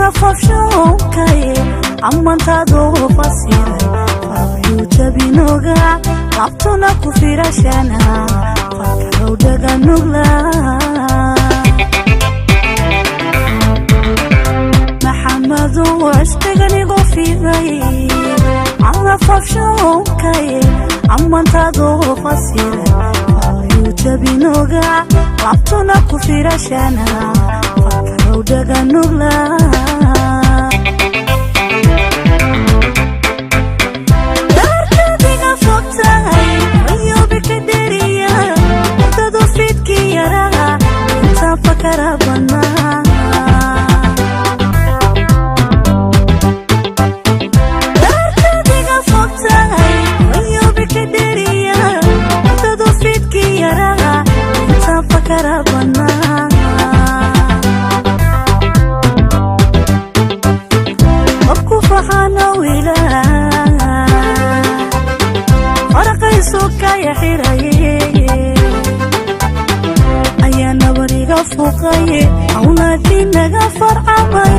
Alla fafshoonkay ammaantaadu fasiray, farayuu jabinoga, labtuna ku firashana, falkalow dhaga nugla. Maxamadu cishqiganigu fiday, alla fafshoonkay ammaantaadu fasiray, farayuu jabinoga, labtuna ku firashana, falkalow dhaga nugla. Darkadiga fogtahay wayobika dheriya, hurdadu fidki yaraa intaan fakara badnaa. Darkadiga fogtahay wayobika dheriya, hurdadu fidki yaraa intaan fakara badnaa. Qofku faxana wiilaa faraqaysu kaya xiraye, ayaa nabariga fuqaye, awlaadii naga farcamay.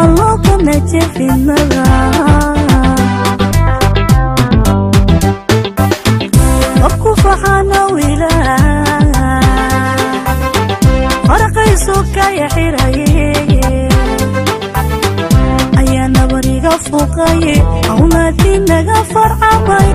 Allo kana jefinaga. Qofku faxana wiilaa faraqaysu kaya xiraye, ayaa nabariga fuqaye, awlaadii naga farcamay.